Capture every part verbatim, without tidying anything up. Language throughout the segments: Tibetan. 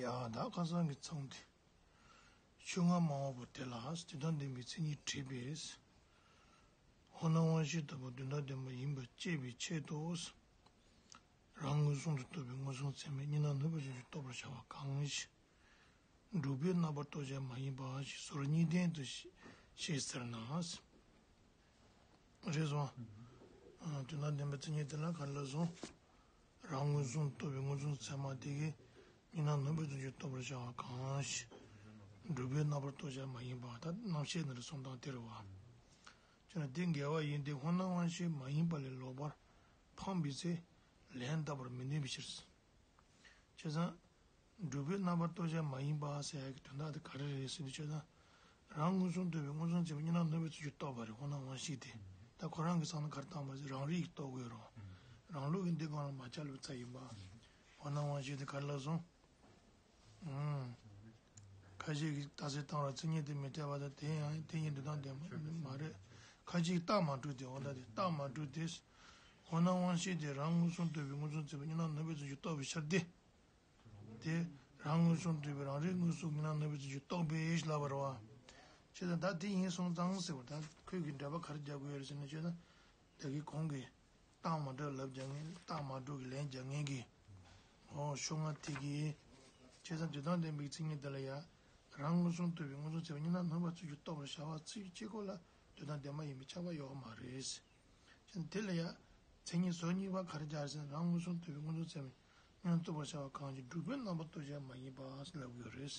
ཡང་དག་ཁ་སང་གི་མཚང་སྟེ། ཆོས་ལྔ་མ་འོངས་པ་དེ་ལ་དོན་དམ་བདེན་པའི་མཚན་ཉིད་བྲིས་པས། འོ་ན་དབང་ཤེས་ལྟ་བུ་དོན་དམ་བདེན་པ་ཡིན་པར་དཔྱད་པའི་ཆེད་དུ། རང་མངོན་སུམ་དུ་རྟོགས་པའི་མངོན་སུམ་ཚད་མས་གཉིས་སྣང་ནུབ་པའི་ཚུལ་གྱིས་རྟོགས་པར་བྱ་བ་གང་ཞིག་སྒྲུབ་པས་རྣམ་པར་རྟོག་བྱ་མ་ཡིན་པ་ཞེས་ཟུར་གཉིས་ལྡན་དུ་ཤེས་ཟེར་ན། རེད་སོང་། དོན་དམ་བདེན་པའི་མཚན་ཉིད་དེ་ལ་ག་རེ་ལབ་སོང་། རང་མངོན་སུམ་རྟོགས་པའི་མངོན་སུམ་ཚད་མ་དེ་གིས་གཉིས་སྣང་ནུབ་པའི་ཚུལ་གྱིས་རྟོགས་པར་བྱ་བ་གང་ཞིག་སྒྲུབ་པས་རྣམ་པར་རྟོག་བྱ་མ་ཡིན་པ་ད་རྣམ་བཤད་ནི་རེད་གསུང་སྟངས་དེ་རེད་བ། ཅེ་ན་དེ་འགལ་བ་ཡིན་ཏེ་འོ་ན་དབང་ཤེས་མ་ཡིན་པ་ལས་ལོག་པར་འཕངས་པའི་ཚེ་ལན་བཏབ་པར་མི་ནུས་པའི་ཕྱིར། བྱས་ཙང་། སྒྲུབ་པས་རྣམ་པར་རྟོག་བྱ་མ་ཡིན་པ་ཟེར་ཡག་གི་དོན་དག་དེ་ག་རེ་རེད་ཟེར་དུས་ཆོས་དང་། རང་མངོན་སུམ་རྟོགས་པའི་མངོན་སུམ་ཚད་མས་གཉིས་སྣང་ནུབ་པའི་ཚུལ་གྱིས་རྟོགས་པ་རེད་འོ་ན་དབང་ཤེས་དེ། ད་ཁོ་རང་གི་སང་ན་ག་རེ་བཏང་བ་ཟེར་རང་རིག་གིས་རྟོགས་དགོས་རོ། རང་ལུགས་ཀྱི་འདི་སྒང་ལ་མ་ཆ་ལུགས་ཚ་ཡིན་པ། འོ་ན་དབང་ཤེས་དེ་ག་རེ་ལབ་སོང་། ཁ་ཅིག་གིས་རྟགས་གསལ་བཏང་ར་མཚན་ཉིད་དེ་མི་འཐད་པ་དང་དེ་ཡང་དེ་ཡིན་འདི་དང་ལྡན་པ་མ་རེད། ཁ་ཅིག་རྟགས་མ་གྲུབ་སྟེ་འོ་ན་དེ་རྟགས་མ་གྲུབ་སྟེ། འོ་ན་དབང་ཤེས་དེ་རང་མངོན་སུམ་རྟོགས་པའི་མངོན་སུམ་ཚད་མས་གཉིས་སྣང་ནུབ་པའི་ཚུལ་གྱིས་རྟོགས་པའི་ཕྱིར་ཏེ། དེ་རང་མངོན་སུམ་རྟོགས་པའི་རང་རིག་མངོན་སུམ་གཉིས་སྣང་ནུབ་པའི་ཚུལ་གྱིས་རྟོགས་པའི་ལབ་པ་རེད་བ། ཅེས་དང་ད་དེ་ཡིན་སོང་ཙང་ཟེར་བ་ད་ཁོས་ཀྱི་འགྲེལ་པ་ག་རེ་རྒྱག་དགོས་ཡོད་རེད་ཟེར་ན་ཅེས་དང་། ད་གི་གོང་གི་རྟགས་མ་གྲུབ་ལབ་རྒྱག་མཁན་རྟགས་མ་གྲུབ་ཀྱི་ལན་རྒྱག་མཁན་གྱི། འོ་ཤོག་ལྔ་དེ་གི། ཅེས་དང་དོན་དམ་བདེན་པའི་མཚན་ཉིད་དེ་ལ་ཡང་། རང་མངོན་སུམ་རྟོགས་པའི་མངོན་སུམ་ཚད་མས་གཉིས་སྣང་ནུབ་པའི་ཚུལ་གྱིས་རྟོགས་པར་བྱ་བ་ཚིག་གཅིག་པོ་ལ་དོན་དམ་བདེན་པ་ཡིན་པས་ཁྱབ་པ་ཡོད་མ་རེད། ཅེས་དེ་ལ་ཡང་། མཚན་ཉིད་ཟུར་གཉིས་པ་ག་རེ་སྦྱར་ཟེར་ན་རང་མངོན་སུམ་རྟོགས་པའི་མངོན་སུམ་ཚད་མས་གཉིས་སྣང་རྟོགས་པར་བྱ་བ་གང་ཞིག་སྒྲུབ་པས་རྣམ་པར་རྟོག་བྱ་མ་ཡིན་པ་ལབ་དགོས་རེད།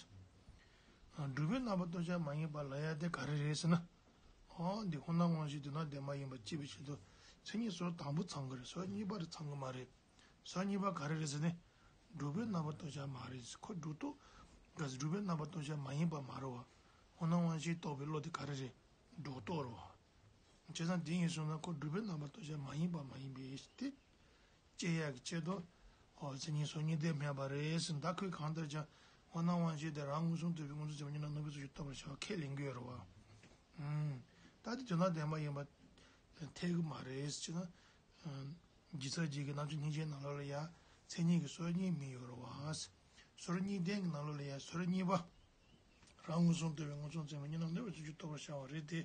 སྒྲུབ་པས་རྣམ་པར་རྟོག་བྱ་མ་ཡིན་པ་ལབ་ཡ་དེ་ག་རེ་རེད་ཟེར་ན། འོ་འདི་འོ་ན་དབང་ཤེས་དོན་དམ་བདེན་པ་ཡིན་པ་དཔྱད་པའི་ཆེད་དུ་མཚན་ཉིད་ཟུར་དང་པོ་ཚང་གི་རེད་ཟུར་གཉིས་པ་རེ་ཚང་གི་མ་རེད། ཟུར་གཉིས་པ་ག་རེ་རེད་ཟེར་ན། སྒྲུབ་པས་རྣམ་པར་རྟོག་བྱ་མ་རེད་ཁོ་སྒྲུབ་རྟོག་ག་ཟེར་སྒྲུབ་པས་རྣམ་པར་རྟོག་བྱ་མ་ཡིན་པ་མ་རེད་བ། འོ་ན་དབང་ཤེས་རྟོགས་པའི་བློ་དེ་ག་རེ་རེད། སྒྲོ་རྟོག་རེད་བ། བྱས་ཙང་དེ་ཡིན་སོང་ན་ཁོ་སྒྲུབ་པས་རྣམ་པར་རྟོག་བྱ་མ་ཡིན་པ་མ་ཡིན་པས་དེ། དཔྱད་ཡག་གི་ཆེད་དུ། འོ་མཚན་ཉིད་ཟུར་གཉིས་ལྡན་མེད་པ་རེད་ཟེར་ད་ཁོས་གང་ལྟར་ཀྱང་འོ་ན་དབང་ཤེས་དེ་རང་མངོན་སུམ་རྟོགས་པའི་མངོན་སུམ་ཚད་མས་གཉིས་སྣང་ནུབ་པའི་ཚུལ་གྱིས་རྟོགས་པར་བྱ་བ་ཁས་ལེན་གྱི་ཡོད་རེད་བ། ཨུམ། ད་དེ་དོན་དམ་བདེན་པ་ཡིན་པ། འཐད་ཀྱི་མ་རེད་ཟེར་ན། ཨུམ། ཇི་ལྟར་ཇི་སྐད་རྣམ་བཅད་སྙིང་རྗེའི་ནང་ལོགས་ལ་ཡང་མཚན་ཉིད་ཀྱི་ཟུར་གཉིས་མི་ཡོད་རེད་བ། ཟུར་གཉིས་ལྡན་གྱི་ནང་ལོགས་ལ་ཡང་ཟུར་གཉིས་པ། རང་མངོན་སུམ་རྟོགས་པའི་མངོན་སུམ་ཚད་མས་གཉིས་སྣང་ནུབ་པའི་ཚུལ་གྱིས་རྟོགས་པར་བྱ་བ་རེད་དེ།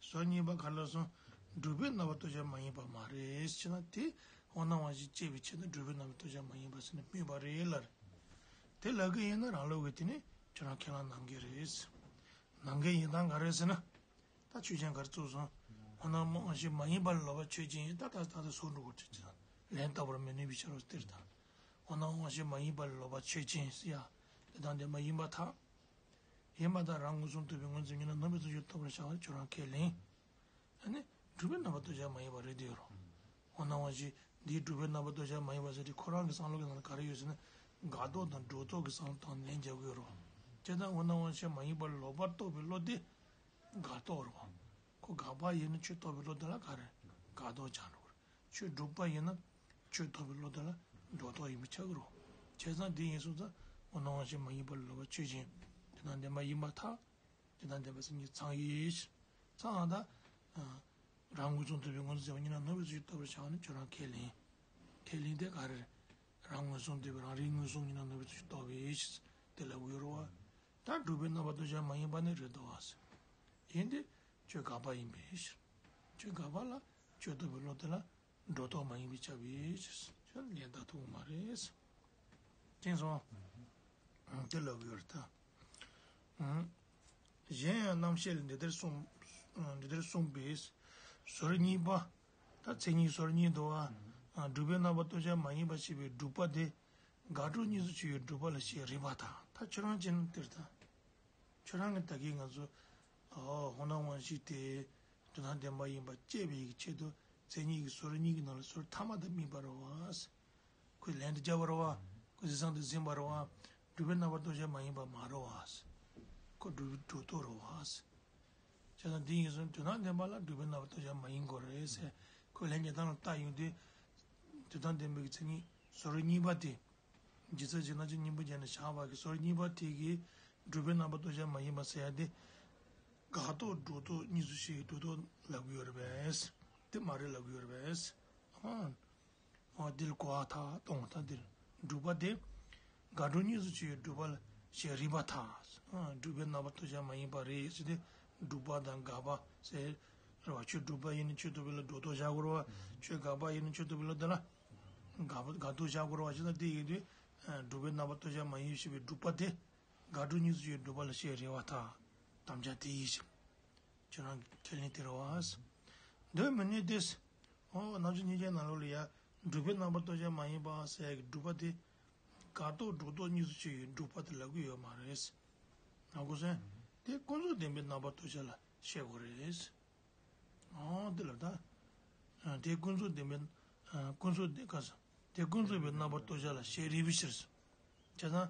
ཟུར་གཉིས་པ་ག་ལ་སོང་། སྒྲུབ་པས་རྣམ་པར་རྟོག་བྱ་མ་ཡིན་པ་མ་རེད་ཅེ་ན་དེ། འོ་ན་དབང་ཤེས་དཔྱད་པའི་ཆེད་དུ་སྒྲུབ་པས་རྣམ་པར་རྟོག་བྱ་མ་ཡིན་པ་ཟེར་ནས་སྨོས་པ་རེད་ལར། དེ་ལབ་ཀྱི་ཡིན་ན་རང་ལུགས་ཀྱི་དེ་ནི་ཁྱོད་རང་ཁས་བླངས་གནང་གི་རེད། གནང་གི་ཡིན་སྟངས་ག་རེ་ཟེར་ན། ད་ཆོས་ཅན་ག་རེ་བཙུགས་སོང་། འོ་ན་དབང་ཤེས་མ་ཡིན་པ་ལ་ལོག་པ་ཆོས་ཅན་ཡིན་ད་ད་ད་ད་སོགས་འགྲོ་དགོས་ཆོས་ཅན། ལན་བཏབ་པར་མི་ནུས་པའི་ཕྱིར་རོ་སྟེར་དང་། འོ་ན་དབང་ཤེས་མ་ཡིན་པ་ལ་ལོག་པ་ཆོས་ཅན་ཟེར་ཡ། དེ་དང་དེ་མ་ཡིན་པར་ཐལ། ཡིན་པ་དང་རང་མངོན་སུམ་རྟོགས་པའི་མངོན་ཚུལ་ཉིད་ནི་ནུབ་པའི་ཚུལ་གྱིས་རྟོགས་པར་བྱ་བར་ཁྱོད་རང་ཁས་ལེན། ཨ་ནི། སྒྲུབ་པས་རྣམ་པར་རྟོག་བྱ་མ་ཡིན་པ་རེད་དེ་ཡོད་རོ། འོ་ན་དབང་ཤེས་འདིའི་སྒྲུབ་པས་རྣམ་པར་རྟོག་བྱ་མ་ཡིན་པ་ཟེར་དེ་ཁོ་རང་གི་བསམ་བློ་གི་ནང་ལ་ག་རེ་ཡོད་ཟེར་ན། དགག་རྟོག་དང་སྒྲོ་འདོགས་ཀྱི་བསམ་བློ་དང་ལན་རྒྱག་གི་ཡོད་རོ། བྱས་ཙང་འོ་ན་དབང་ཤེས་མ་ཡིན་པ་ལ་ལོག་པར་རྟོགས་པའི་བློ་དེ། དགག་རྟོག་རེད་བ། ཁོ་དགག་པ་ཡིན་ན་ཆོས་རྟོགས་པའི་བློ་དེ་ལ་ག་རེ། དགག་རྟོག་སྦྱར་འགྲོ་གི་རེད། ཆོས་སྒྲུབ་པ་ཡིན་ན། ཆོས་རྟོགས་པའི་བློ་དེ་ལ་སྒྲོ་འདོགས་ཡིན་པས་ཁྱབ་ཀྱི་རེད། བྱས་ཙང་དེ་ཡིན་སོང་ཙང་འོ་ན་དབང་ཤེས་མ་ཡིན་པ་ལ་ལོག་པ་ཆོས་ཅན། དེ་དང་ལྡན་པ་ཡིན་པར་ཐལ། དེ་དང་ལྡན་པ་ཟེར་མཁན་ཚང་ཡིན། ཚང་ད། རང་མངོན་སུམ་རྟོགས་པའི་མངོན་སུམ་ཚད་མས་གཉིས་སྣང་ནུབ་པའི་ཚུལ་གྱིས་རྟོགས་པར་བྱ་བ་ནི་ཁྱོད་རང་ཁས་ལེན། ཁས་ལེན་དེ་ག་རེ། རང་མངོན་སུམ་རྟོགས་པའི་རང་རིག་མངོན་སུམ་གཉིས་སྣང་ནུབ་པའི་ཚུལ་གྱིས་རྟོགས་པའི་ཕྱིར་དེ་ལབ་ཀྱི་ཡོད་རེད་བ། ད་སྒྲུབ་པས་རྣམ་པར་རྟོག་བྱ་མ་ཡིན་པ་ནི་རེད་དོ་བ། ཡིན་ཏེ། ཆོས་དགག་པ་ཡིན་པའི་ཕྱིར། ཆོས་དགག་པ་ལ་ཆོས་རྟོགས་པའི་བློ་དེ་ལ་སྒྲོ་འདོགས་མ་ཡིན་པས་ཁྱབ་པའི་ཕྱིར་ལན་བཏབ་ཐུབ་ཀྱི་མ་རེད། དེང་སང་། དེ་ལབ་ཀྱི་ཡོད་རེད་ད། གཞན་ཡང་རྣམ་བཤད་ལས་འདི་ལྟར་གསུངས། འདི་ལྟར་གསུངས་པས། ཟུར་གཉིས་པ། ད་མཚན་ཉིད་ཟུར་གཉིས་འདུག་བ། སྒྲུབ་པས་རྣམ་པར་རྟོག་བྱ་མ་ཡིན་པ་ཞེས་པའི་སྒྲུབ་པ་དེ། དགག་སྒྲུབ་གཉིས་སུ་ཕྱེ་བའི་སྒྲུབ་པ་ལ་བཤད་རིགས་པ་དང་ད་ཁྱོད་རང་ཅན་དེར་ད། ཁྱོད་རང་གི་ད་གིན་ང་ཚོ། འོ་ན་དབང་ཤེས་དེ། དོན་དམ་བདེན་པ་ཡིན་པ་དཔྱད་པའི་ཆེད་དུ་མཚན་ཉིད་ཀྱི་ཟུར་གཉིས་ཀྱི་ནང་ལ་ཟུར་ཐ་མ་དེ་སྨིན་པ་རེད་བ། ཁོས་ལན་དུ་བརྒྱབ་པ་རེད་བ། ཁོས་གཟིགས་སྟངས་དུ་འཛིན་པ་རེད་བ། སྒྲུབ་པས་རྣམ་པར་རྟོག་བྱ་མ་ཡིན་པ་མ་རེད་བ། ཁོ་སྒྲུབ་པའི་སྒྲོ་འདོགས་རེད་བ། བྱས་ཙང་འདི་ཡིན་སོང་དོན་དམ་བདེན་པ་ལ་སྒྲུབ་པས་རྣམ་པར་རྟོག་བྱ་མ་ཡིན་དགོས་རེད་ཟེར། ཁོས་ལན་རྒྱག་སྟངས་ལ་བལྟ་ཡོང་དུས། དོན་དམ་བདེན་པའི་མཚན་ཉིད་ཟུར་གཉིས་པ་དེ། ཇི་ལྟར་ཇི་སྣང་ཆོས་གཉིས་པོ་བརྒྱབ་ནས་བཞག་པ་གི་ཟུར་གཉིས་པ་དེ་གིས་སྒྲུབ་པས་རྣམ་པར་རྟོག་བྱ་མ་ཡིན་པ་ཟེར་ཡ་དེ། དགག་རྟོག་སྒྲོ་འདོགས་གཉིས་སུ་ཕྱེ་བའི་སྒྲོ་འདོགས་ལབ་ཀྱི་ཡོད་རེད་པས། དེ་མ་རེད་ལབ་ཀྱི་ཡོད་རེད་པས། ཨ། འོ་འདི་ལ་གོ་བ་ད་གཏོང་བ་ད་འདིར་སྒྲུབ་པ་དེ། དགག་སྒྲུབ་གཉིས་སུ་ཕྱེ་བའི་སྒྲུབ་པ་ལ་ཞེས་རིགས་པར་ཐལ། ཨ། སྒྲུབ་པའི་རྣམ་པར་རྟོག་བྱ་མ་ཡིན་པ་རེད་ཟེར་ཏེ། སྒྲུབ་པ་དང་དགག་པ་ཟེར་རེད་བ། ཁྱོད་སྒྲུབ་པ་ཡིན་ན་ཁྱོད་རྟོགས་པའི་བློ་སྒྲོ་འདོགས་བཞག་དགོས་རེད་བ། ཁྱོད་དགག་པ་ཡིན་ན་ཁྱོད་རྟོགས་པའི་བློ་དེ་ལ་དགག་པ་དགག་འདོགས་བཞག་དགོས་རེད་བ། བྱས་ཙང་དེ་ཡིན་དུས་སྒྲུབ་པའི་རྣམ་པར་རྟོག་བྱ་མ་ཡིན་ཞེས་པའི་སྒྲུབ་པ་དེ། དགག་སྒྲུབ་གཉིས་སུ་ཕྱེ་བའི་སྒྲུབ་པ་ལ་ཞེས་རིགས་པར་ཐལ། དམ་བཅའ་དེ་ཡིན་ཞིང་། ཁྱོད་རང་གི་ཁས་ལེན་དེ་རེད་བ། འདོད་མི་ནུས་ཏེ། འོ་རྣམ་བཤད་སྙིང་རྗེའི་ནང་ལོགས་ལ་ཡ། སྒྲུབ་པའི་རྣམ་པར་རྟོག་བྱ་མ་ཡིན་པ་ཟེར་ཡ་གི་སྒྲུབ་པ་དེ། དགག་རྟོག་སྒྲུབ་རྟོག་གཉིས་སུ་ཕྱེ་བའི་སྒྲུབ་པ་དེ་ལབ་ཀྱི་ཡོད་མ་རེད། ང་ཀུན་སེང་། དེ་ཀུན་རྫོབ་བདེན་པའི་རྣམ་པར་རྟོག་བྱ་ལ་བཤད་དགོས་རེད། འོ་དེ་ལ་ད། དེ་ཀུན་རྫོབ་བདེན་པའི། ཀུན་རྫོབ་བདེན་ག་ས། དེ་ཀུན་རྫོབ་པའི་རྣམ་པར་རྟོག་བྱ་ལ་ཞེས་རིགས་པའི་ཕྱིར། བྱས་ཙང་།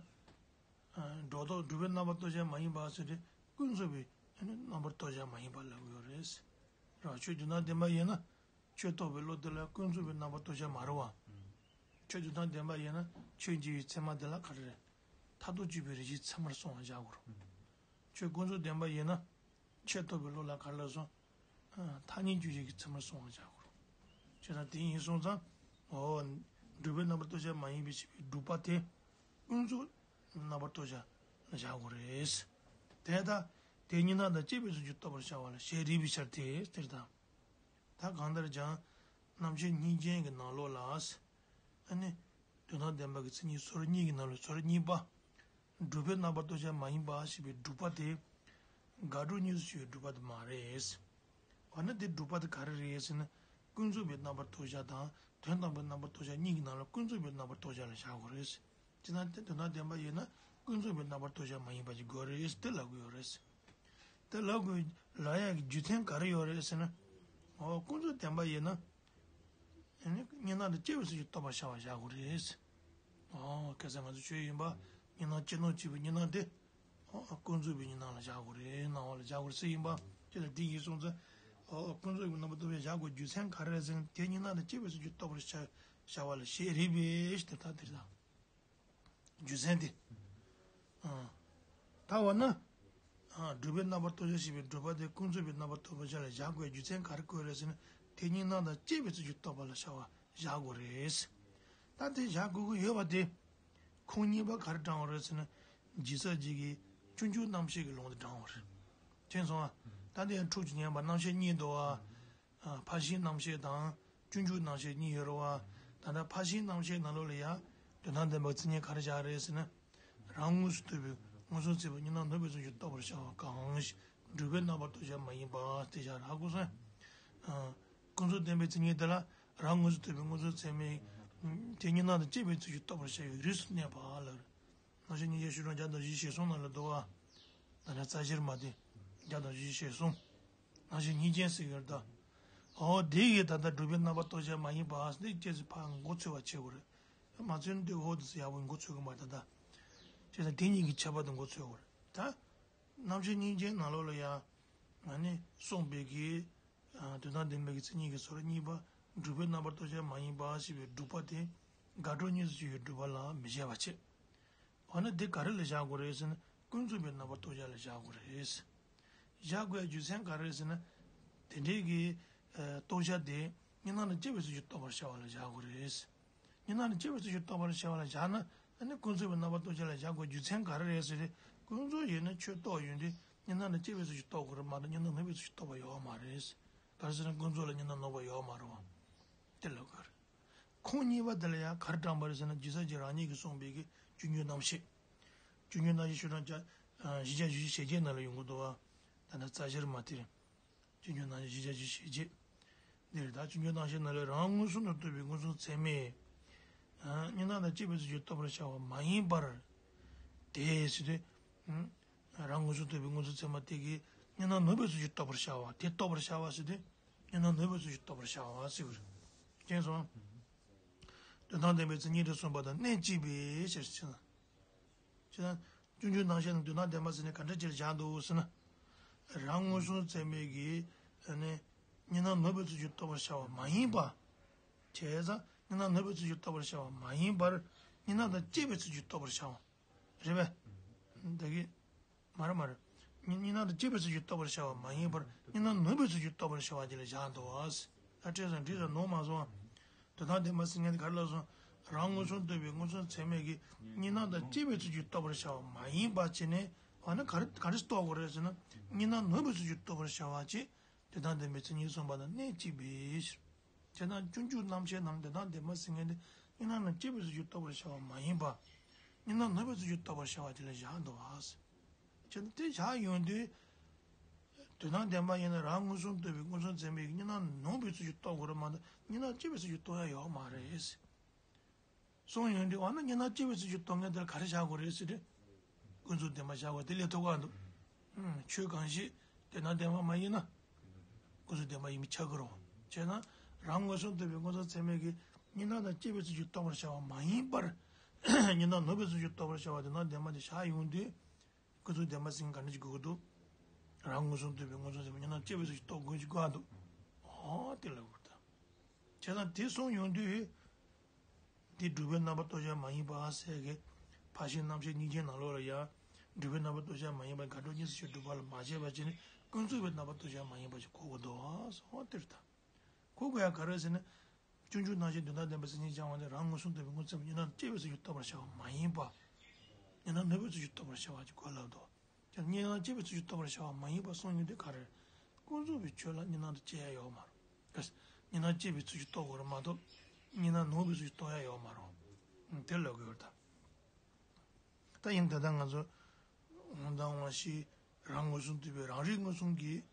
སྒྲོ་འདོགས་སྒྲུབ་པའི་རྣམ་པར་རྟོག་བྱ་མ་ཡིན་པ་ཟེར་ཏེ་ཀུན་རྫོབ་པའི་རྣམ་པར་རྟོག་བྱ་མ་ཡིན་པ་ལབ་ཀྱི་ཡོད་རེད། རེད་བ། ཁྱོད་རྒྱུ་མཚན་ལྡན་པ་ཡིན་ན་ཁྱོད་རྟོགས་པའི་བློ་དེ་ལ་ཀུན་རྫོབ་པའི་རྣམ་པར་རྟོག་བྱ་མ་རེད་བ། ཁྱོད་རྒྱུ་མཚན་ལྡན་པ་ཡིན་ན་ཁྱོད་འཇིག་པའི་ཚད་མ་དེ་ལ་ག་རེ་རེད། མཐར་ཐུག་དཔྱོད་པའི་རིགས་ཤེས་ཚད་མར་སོང་བ་བཞག་དགོས་རེད། ཁྱོད་ཀུན་རྫོབ་ལྡན་པ་ཡིན་ན། ཁྱོད་རྟོགས་པའི་བློ་ལ་ག་རེ་ལབ་སོང་། ཐ་སྙད་དཔྱོད་བྱེད་ཀྱི་ཚད་མར་སོང་བ་བཞག་དགོས་རེད། བྱས་ཙང་དེ་ཡིན་སོང་ཙང་། འོ། སྒྲུབ་པའི་རྣམ་པར་རྟོག་བྱ་མ་ཡིན་པའི་ཕྱིར་སྒྲུབ་པ་དེ། ཀུན་རྫོབ་རྣམ་པར་རྟོག་བྱ་ལ་བཞག་དགོས་རེད། དེ་ལྟ། དེ་གཉིས་སྣང་དང་བཅས་པའི་ཚུལ་གྱིས་རྟོགས་པར་བྱ་བ་ལ་ཞེས་རིགས་པའི་ཕྱིར་ཏེ་ཟེར་དང་། ད་གང་ལྟར་ཀྱང་། རྣམ་བཤད་སྙིང་རྗེ་གི་ནང་ལོགས་ལ། ཨ་ནི། དོན་དམ་བདེན་པ་གི་མཚན་ཉིད་སོ་རིམ་གཉིས་ཀྱི་ནང་ལ་སོ་རིམ་གཉིས་པ། སྒྲུབ་པའི་རྣམ་པར་རྟོག་བྱ་མ་ཡིན་པ་ཞེས་པའི་སྒྲུབ་པ་དེ། དགག་སྒྲུབ་གཉིས་སུ་ཕྱེ་བའི་སྒྲུབ་པ་དེ་མ་རེད། འོ་ན་དེ་སྒྲུབ་པ་དེ་ག་རེ་རེད་ཟེར་ན། ཀུན་རྫོབ་པའི་རྣམ་པར་རྟོག་བྱ་དང་དོན་དམ་པའི་རྣམ་པར་རྟོག་བྱ་གཉིས་ཀྱི་ནང་ལ་ཀུན་རྫོབ་པའི་རྣམ་པར་རྟོག་བྱ་ལ་བཞག་དགོས་རེད། ཅི་ལྟར་དོན་དམ་བདེན་པ་ཡིན་ན་ཀུན་རྫོབ་པའི་རྣམ་པར་རྟོག་བྱ་མ་ཡིན་པ་ཞིག་དགོས་རེད་དེ་ལབ་ཀྱི་ཡོད་རེད། དེ་ལབ་དགོས་ལབ་ཡག་གི་རྒྱུ་མཚན་ག་རེ་ཡོད་རེད་ཟེར་ན། འོ་ཀུན་རྫོབ་བདེན་པ་ཡིན་ན། ཨ་ནི་གཉིས་སྣང་དང་བཅས་པའི་ཚུལ་གྱིས་རྟོགས་པར་བྱ་བ་བཞག་དགོས་རེད། འོ་གལ་སྲིད་ང་ཚོ་ཆོས་ཡིན་པ་གཉིས་སྣང་སྤྱི་སྣང་བྱེད་པའི་གཉིས་སྣང་དེ། འོ་ཀུན་རྫོབ་པའི་གཉིས་སྣང་ལ་བཞག་དགོས་རེད། སྣང་བ་ལ་བཞག་དགོས་རེད་ཟེར་ཡིན་པ། དེ་ལ་དེ་ཡིན་སོང་ཙང་། འོ་ཀུན་རྫོབ་པའི་རྣམ་པར་རྟོག་པས་བཞག་དགོས་རྒྱུ་མཚན་ག་རེ་རེད་ཟེར་ན་དེ་གཉིས་སྣང་དང་བཅས་པའི་ཚུལ་གྱིས་རྟོགས་པར་བྱ་བྱ་བ་ལ་ཞེས་རིགས་པས་ཞེས་དེ་ལྟར་དེ་དང་། རྒྱུ་མཚན་དེ། ཨ། ད་འོ་ན། ཨ། སྒྲུབ་པའི་རྣམ་པར་རྟོག་བྱ་ཞེས་པའི་སྒྲུབ་པ་དེ་ཀུན་རྫོབ་པའི་རྣམ་པར་རྟོག་པའི་ཆ་ལ་བཞག་དགོས་རྒྱུ་མཚན་ག་རེ་བཀོད་རེད་ཟེར་ན། དེ་གཉིས་སྣང་དང་བཅས་པའི་ཚུལ་གྱིས་རྟོགས་པ་ལ་བྱ་བ་བཞག་དགོས་རེད། ད་དེ་བཞག་དགོས་ཀྱི་ཡོད་པ་དེ། ཁུངས་གཉིས་པ་ག་རེ་དྲངས་པ་རེད་ཟེར་ན། ཇི་ལྟ་ཇི་སྐད་སྤྱོད་འཇུག་རྣམ་བཤད་ཀྱི་ལུང་དེ་དྲངས་པ་རེད། མཁྱེན་སོང་ཨ། ད་དེ་ཡང་འཁྲུག་ཅིང་ཉམས་པ་རྣམ་བཤད་གཉིས་འདུག་ཨ། ཕར་ཕྱིན་རྣམ་བཤད་དང་སྤྱོད་འཇུག་རྣམ་བཤད་གཉིས་ཡོད་རེད་བ། ད་ལྟ་ཕར་ཕྱིན་རྣམ་བཤད་ནང་ལོགས་ལ་ཡང་དོན་དམ་བདེན་པའི་མཚན་ཉིད་ག་རེ་བཞག་རེད་ཟེར་ན། རང་དངོས་སུ་ཐོབ་པའི་མངོན་སུམ་ཚད་མས་གཉིས་སྣང་ནོར་བའི་ཚུལ་གྱིས་རྟོགས་པར་བྱ་བ་གང་ཞིག་སྒྲུབ་པའི་རྣམ་པར་རྟོག་བྱ་མ་ཡིན་པ་དེ་བཞག་ར་ཀུན་སེང་། ཀུན་རྫོབ་བདེན་པའི་མཚན་ཉིད་དེ་ལ་རང་དངོས་སུ་ཐོབ་པའི་མངོན་སུམ་ཚད་མས་དེ་གཉིས་སྣང་དང་བཅས་པའི་ཚུལ་གྱིས་རྟོགས་པར་བྱ་བའི་རིགས་སུ་གནས་པ་ལ། རྣམ་བཤད་སྙིང་རྗེ་ཤོག་གྲངས་བརྒྱ་དང་བཞི་ཞེ་གསུམ་ནང་ལ་འདུག་བ། ད་ནི་རྩ་ཤེར་མ་དེ། བརྒྱ་དང་བཞི་ཞེ་གསུམ། རྣམ་བཤད་སྙིང་རྗེ་ཟེར་གྱི་རེད་ད། འོ་དེ་ཡིས་ད་ལྟ་སྒྲུབ་པའི་རྣམ་པར་རྟོག་བྱ་མ་ཡིན་པ་ཟེར་ཏེ་སྐྱེས་སུ་ཕར་མགོ་ཚོས་པ་བྱེད་དགོས་རེད། མ་ཚོས་ན་དེ་འོ་དེ་ཚོ་ཡག་པོ་མགོ་ཚོས་གི་མ་རེད་ད། བྱས་ཙང་དེ་གཉིས་ཀྱི་ཁྱད་པར་དེ་མགོ་ཚོས་དགོས་རེད་ད། རྣམ་བཤད་སྙིང་རྗེའི་ནང་ལོགས་ལ་ཡང་། ང་ནི་གསུངས་པའི་གི། དོན་དམ་བདེན་པའི་གི་མཚན་ཉིད་ཀྱི་སོ་རིམ་གཉིས་པ། སྒྲུབ་པའི་རྣམ་པར་རྟོག་བྱ་མ་ཡིན་པ་ཞེས་པའི་སྒྲུབ་པ་དེ། དགག་སྒྲུབ་གཉིས་སུ་ཕྱེ་བའི་སྒྲུབ་པ་ལ་མི་བྱེད་པ་བྱེད། འོ་ན་འདི་ག་རེ་ལ་བཞག་དགོས་རེད་ཟེར་ན་ཀུན་རྫོབ་པའི་རྣམ་པར་རྟོག་བྱ་ལ་བཞག་དགོས་རེད། བཞག་དགོས་ཡ་རྒྱུ་མཚན་ག་རེ་རེད་ཟེར་ན། དེ་འདྲའི་གི་རྟོག་བྱ་དེ་གཉིས་སྣང་དང་བཅས་པའི་ཚུལ་གྱིས་རྟོགས་པར་བྱ་བ་ལ་བཞག་དགོས་རེད། གཉིས་སྣང་དང་བཅས་པའི་ཚུལ་གྱིས་རྟོགས་པར་བྱ་བ་ལ་བཞག་ན་ཨ་ནི་ཀུན་རྫོབ་པའི་རྣམ་པར་རྟོག་བྱ་ལ་བཞག་དགོས་རྒྱུ་མཚན་ག་རེ་རེད་ཟེར་ཏེ་ཀུན་རྫོབ་ཡིན་ན་ཁྱོད་རྟོགས་ཡོང་དུས་གཉིས་སྣང་དང་བཅས་པའི་ཚུལ་གྱིས་རྟོགས་དགོས་རེད་མ་གཏོགས་གཉིས་སྣང་ནོར་བའི་ཚུལ་གྱིས་རྟོགས་པ་ཡོད་མ་རེད། ག་རེ་ཟེར་ན་ཀུན་རྫོབ་ལ་གཉིས་སྣང་ནོར་བ་ཡོད་མ་རེད་བ། དེ་ལ་ག་རེ། ཁུངས་གཉིས་པ་དེ་ལ་ཡང་ག་རེ་དྲངས་པ་རེད་ཟེར་ན་ཇི་ལྟ་ཇི་རང་ཉིད་ཀྱིས་གསུངས་པའི་གི་སྤྱོད་འཇུག་རྣམ་བཤད། སྤྱོད་འཇུག་རྣམ་བཤད་ཤོག་གྲངས་བརྒྱ། བཞི་བརྒྱ་ཞེ་བརྒྱད་ནང་ལ་ཡོང་གི་འདུག་བ། ད་ནི་རྩ་ཤེར་མ་དེ། སྤྱོད་འཇུག་རྣམ་བཤད་བཞི་བརྒྱ་ཞེ་བརྒྱད། འདིར་ད་སྤྱོད་འཇུག་རྣམ་བཤད་ནང་ལས་རང་མངོན་སུམ་དུ་རྟོགས་པའི་མངོན་སུམ་ཚད་མས། གཉིས་སྣང་དང་བཅས་པའི་ཚུལ་གྱིས་རྟོགས་པར་བྱ་བ་མ་ཡིན་པར། དེ་ཟེར་དུས། རང་མངོན་སུམ་རྟོགས་པའི་མངོན་སུམ་ཚད་མ་དེ་གིས་གཉིས་སྣང་ནོར་བའི་ཚུལ་གྱིས་རྟོགས་པར་བྱ་བ་དེ་རྟོགས་པར་བྱ་བ་ཟེར་དུས། གཉིས་སྣང་ནོར་བའི་ཚུལ་གྱིས་རྟོགས་པར་བྱ་བ་ཟེར་བ་རེད། མཁྱེན་སོང་། དོན་དམ་བདེན་པའི་མཚན་ཉིད་དུ་གསུངས་པ་དང་གནད་གཅིག་པའི་ཕྱིར་ཟེར། ཅེས་དང་། སྤྱོད་འཇུག་རྣམ་བཤད་ནང་དོན་དམ་བདེན་པ་ཟེར་ནས་ག་འདྲ་ཅིག་བཞག་འདུག་ཟེར་ན། རང་མངོན་སུམ་ཚད་མས་ཀྱིས་ནི། གཉིས་སྣང་ནོར་བའི་ཚུལ་གྱིས་རྟོགས་པར་བྱ་བ་མ་ཡིན་པ། བྱས་ཙང་གཉིས་སྣང་ནོར་བའི་ཚུལ་གྱིས་རྟོགས་པར་བྱ་བ་མ་ཡིན་པར། གཉིས་སྣང་དང་བཅས་པའི་ཚུལ་གྱིས་རྟོགས་པར་བྱ་བ། རེད་པས། ད་གི། མ་རེད་མ་རེད། གཉིས་གཉིས་སྣང་དང་བཅས་པའི་ཚུལ་གྱིས་རྟོགས་པར་བྱ་བ་མ་ཡིན་པར་གཉིས་སྣང་ནོར་བའི་ཚུལ་གྱིས་རྟོགས་པར་བྱ་བ་དེ་ལ་བཞག་འདུག་བ། ད་བྲིས་སོང་བྲིས་སོང་ནོར་མ་སོང་བ། དོན་དམ་བདེན་པ་ཟེར་མཁན་དེ་ག་རེ་ལབ་སོང་། རང་མངོན་སུམ་རྟོགས་པའི་མངོན་སུམ་ཚད་མས་ཀྱི་གཉིས་སྣང་དང་བཅས་པའི་ཚུལ་གྱིས་རྟོགས་པར་བྱ་བ་མ་ཡིན་པ་བྱས་ནས། འོ་ན་ག་རེ་ག་རེ་རྟོགས་དགོས་རེད་ཟེར་ན། གཉིས་སྣང་ནོར་བའི་ཚུལ་གྱིས་རྟོགས་པར་བྱ་བ་བྱས། དོན་དམ་བདེན་པའི་མཚན་ཉིད་གསུངས་པ་དང་གནད་གཅིག་པའི་ཕྱིར། དེ་དང་སྤྱོད་འཇུག་རྣམ་བཤད་རྣམས་དོན་དམ་བདེན་པ་ཟེར་མཁན་དེ་གཉིས་སྣང་དང་བཅས་པའི་ཚུལ་གྱིས་རྟོགས་པར་བྱ་བ་མ་ཡིན་པ། གཉིས་སྣང་ནོར་བའི་ཚུལ་གྱིས་རྟོགས་པར་བྱ་བ་དེ་ལ་བཞག་འདུག་བ། བྱས་ན་དེ་བཞག་ཡོང་དུས། དོན་དམ་བདེན་པ་ཡིན་ན་རང་མངོན་སུམ་རྟོགས་པའི་མངོན་སུམ་ཚད་མས་ཀྱི་གཉིས་སྣང་ནོར་བའི་ཚུལ་གྱིས་རྟོགས་དགོས་རེད་མ་གཏོགས་གཉིས་སྣང་བཅས་པའི་ཚུལ་གྱིས་རྟོགས་ཡ་ཡོད་མ་རེད། གསུངས་ཡོང་དུས་འོ་ན་གཉིས་སྣང་བཅས་པའི་ཚུལ་གྱིས་རྟོགས་མཁན་དེར་ག་རེ་བཞག་དགོས་རེད་ཟེར་དུས། ཀུན་རྫོབ་བདེན་པ་བཞག་དགོས་དེ་ལས་ཐུག་ག་འདུག་ཆོས་གང་ཞིག་དོན་དམ་བདེན་པ་མ་ཡིན་ན། ཀུན་རྫོབ་བདེན་པ་ཡིན་པས་ཁྱབ་ཀྱི་རེད། བྱས་ན་རང་མངོན་སུམ་རྟོགས་པའི་མངོན་སུམ་ཚད་མས་ཀྱི་གཉིས་སྣང་དང་བཅས་པའི་ཚུལ་གྱིས་རྟོགས་པར་བྱ་བ་མ་ཡིན་པར། གཉིས་སྣང་ནོར་བའི་ཚུལ་གྱིས་རྟོགས་པར་བྱ་བ་དོན་དམ་བདེན་པ་དེ་བཞག་ཡོང་དུས། ཀུན་རྫོབ་བདེན་པ་ཟེར་མཁན་ག་འདྲ་ཞིག་དགོས་ཀྱི་འདུག་རང་མངོན་སུམ་རྟོགས་པའི་མངོན་སུམ་ཚད་མས་གཉིས་སྣང་བཅས་པའི་ཚུལ་གྱིས་རྟོགས་དགོས་ཀྱི་འདུག་འོ་དེ་ལ་དགོས་ད། བྱས་ཙང་དེ་གསུངས་ཡོང་དུས། འདི་སྒྲུབ་པའི་རྣམ་པར་རྟོག་བྱ་མ་ཡིན་པ་ཟེར་གི། ཕར་ཕྱིན་རྣམ་བཤད་སྙིང་རྗེ་ནང་ལོགས་ལ་ཡང་། སྒྲུབ་པའི་རྣམ་པར་རྟོག་བྱ་མ་ཡིན་པ་དགག་སྒྲུབ་གཉིས་སུ་ཕྱེ་སྒྲུབ་པ་ལ་མ་བྱས་པ་བྱས་ནས་ཀུན་རྫོབ་པའི་རྣམ་པར་རྟོག་བྱ་མ་ཡིན་པ་ཞིག་གོ་དགོས་འདུག་ཟེར་བ་དེ་རེད་ད། གོ་དགོས་ཡ་ག་རེ་ཟེར་ན། སྤྱོད་འཇུག་རྣམ་བཤད་དོན་དམ་བདེན་པའི་མཚན་ཉིད་སྦྱང་བ་ནི་རང་མངོན་སུམ་རྟོགས་པའི་མངོན་སུམ་ཚད་མས་གཉིས་སྣང་བཅས་པའི་ཚུལ་གྱིས་རྟོགས་པར་བྱ་བ་མ་ཡིན་པ། གཉིས་སྣང་ནོར་བའི་ཚུལ་གྱིས་རྟོགས་པར་བྱ་བ་ཅིག་གོ་ལབ་འདུག་ཀྱང་གཉིས་སྣང་བཅས་པའི་ཚུལ་གྱིས་རྟོགས་པར་བྱ་བ་མ་ཡིན་པ་གསུངས་ཡོད་དེ་ག་རེ། ཀུན་རྫོབ་པའི་ཆོས་ལ་གཉིས་སྣང་དང་བཅས་ཡ་ཡོད་མ་རེད། གཉིས་སྣང་བཅས་པའི་ཚུལ་གྱིས་རྟོགས་དགོས་རེད་མ་གཏོགས། གཉིས་སྣང་ནོར་བའི་ཚུལ་གྱིས་རྟོགས་ཡ་ཡོད་མ་རེད། དེ་ལབ་དགོས་རེད་ད། ད་ཡིན་ད་ལྟ་ང་ཚོ། དབང་དང་དབང་ཤེས་རང་མངོན་སུམ་རྟོགས་པའི་རང་རིག་མངོན་སུམ་གྱིས།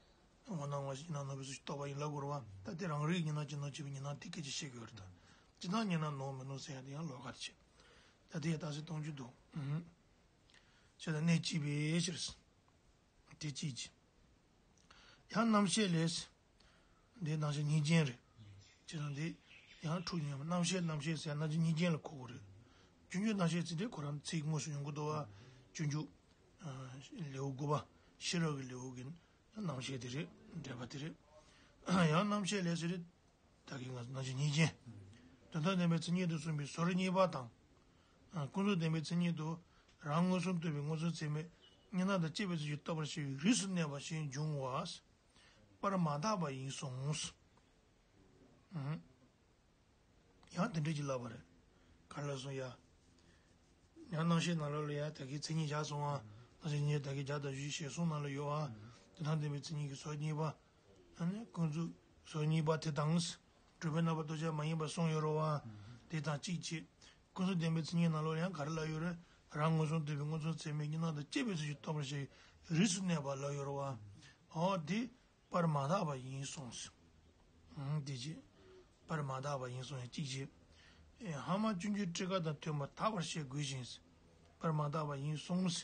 དབང་དང་དབང་ཤེས་གཉིས་སྣང་ནོར་བའི་ཚུལ་གྱིས་རྟོགས་པ་ཡིན་ལབ་དགོས་རེད་བ། ད་དེ་རང་རིག་གཉིས་སྣང་ཅི་སྣང་བྱས་པའི་གཉིས་སྣང་དེ་སྐད་ཅེས་བཤད་དགོས་རེད་ད། ཅི་སྣང་གཉིས་སྣང་ནོར་མི་ནོར་ཟེར་ཡ་དེ་ཡང་ལོགས་ཀ་རེད་བྱས། ད་དེ་ཡ་ད་གཟོད་སྟོང་རྒྱུ་འདུག་ཨུ། བྱས་ཙང་གནད་གཅིག་པའི་ཕྱིར། དེ་གཅིག་གཅིག་ཡང་རྣམ་བཤད་ལས། འདི་རྣམ་བཤད་གཉིས་ཅན་རེད། བྱས་ཙང་འདི་ཡང་འཁྲུག་ཉེ་མ་རྣམ་བཤད་རྣམ་བཤད་ཟེར་རྣམ་བཤད་གཉིས་ཅན་ལ་གོ་དགོས་རེད། སྤྱོད་འཇུག་རྣམ་བཤད་ཟེར་དེ་ཁོ་རང་ཚིག་དངོས་སུ་ཡོང་གི་འདུག་བ། སྤྱོད་འཇུག་ལེའུ་དགུ་པ། ཤེས་རབ་ཀྱི་ལེའུ་གི་རྣམ་བཤད་དེ་རེད། འགྲེལ་པ་དེ་རེད། ཡང་རྣམ་བཤད་ལས་ཟེར་དེ། ད་གིན་ང་ཚོ་རྣམ་བཤད་གཉིས་ཅན། དོན་དམ་བདེན་པའི་མཚན་ཉིད་དུ་གསུངས་པའི་ཟོར་གཉིས་པ་དང་། ཀུན་རྫོབ་བདེན་པའི་མཚན་ཉིད་དུ། རང་མངོན་སུམ་རྟོགས་པའི་མངོན་སུམ་ཚད་མས་གཉིས་སྣང་དང་བཅས་པའི་ཚུལ་གྱིས་རྟོགས་པར་བྱ་བའི་རིས་སུ་གནས་པ་ཞིག་འབྱུང་བ། པར་མ་དག་པ་ཡིན་གསུངས། ཡང་དེ་འདྲ་ཅིག་ལབ་པ་རེད། ག་རེ་ལབ་སོང་ཡ། ཡང་རྣམ་བཤད་ནང་ལོགས་ལ་ཡ་ད་གིན་མཚན་ཉིད་བཞག་སོང་ཨ། རྣམ་བཤད་ཉིད་ད་གིན་བརྒྱ་དང་བཞི་ཞེས་གསུངས་ནང་ལ་ཡོད་ཨ། དོན་དམ་བདེན་པའི་མཚན་ཉིད་ཀྱི་ཟོར་གཉིས་པ། ཨ་ནི་ཀུན་རྫོབ་ཟོར་གཉིས་པ་དེ་དང་། སྒྲུབ་པའི་རྣམ་པར་རྟོག་བྱ་མ་ཡིན་པར་གསུངས་ཡོད་རེད་བ། དེ་དང་གཅིག་བྱས། ཀུན་རྫོབ་བདེན་པའི་མཚན་ཉིད་ནང་ལོགས་ཡང་ག་རེ་ལབ་ཡོད་རེད། རང་མངོན་སུམ་རྟོགས་པའི་མངོན་སུམ་ཚད་མས་གཉིས་སྣང་དང་བཅས་པའི་ཚུལ་གྱིས་རྟོགས་པར་བྱ་བའི་རིས་སུ་གནས་པ་ལབ་ཡོད་རེད་བ། འོ་དེ། པར་མ་དག་པ་ཡིན་གསུངས། ཨང་དེ་རྗེས། པར་མ་དག་པ་ཡིན་གསུངས་ཡང་གཅིག་བྱས། ཨེ་སྔ་མ་སྤྱོད་འཇུག་ཊཱི་ཀ་དང་མཐུན་པར་དག་པར་བཤད་དགོས་ཤིང་། པར་མ་དག་པ་ཡིན་གསུངས།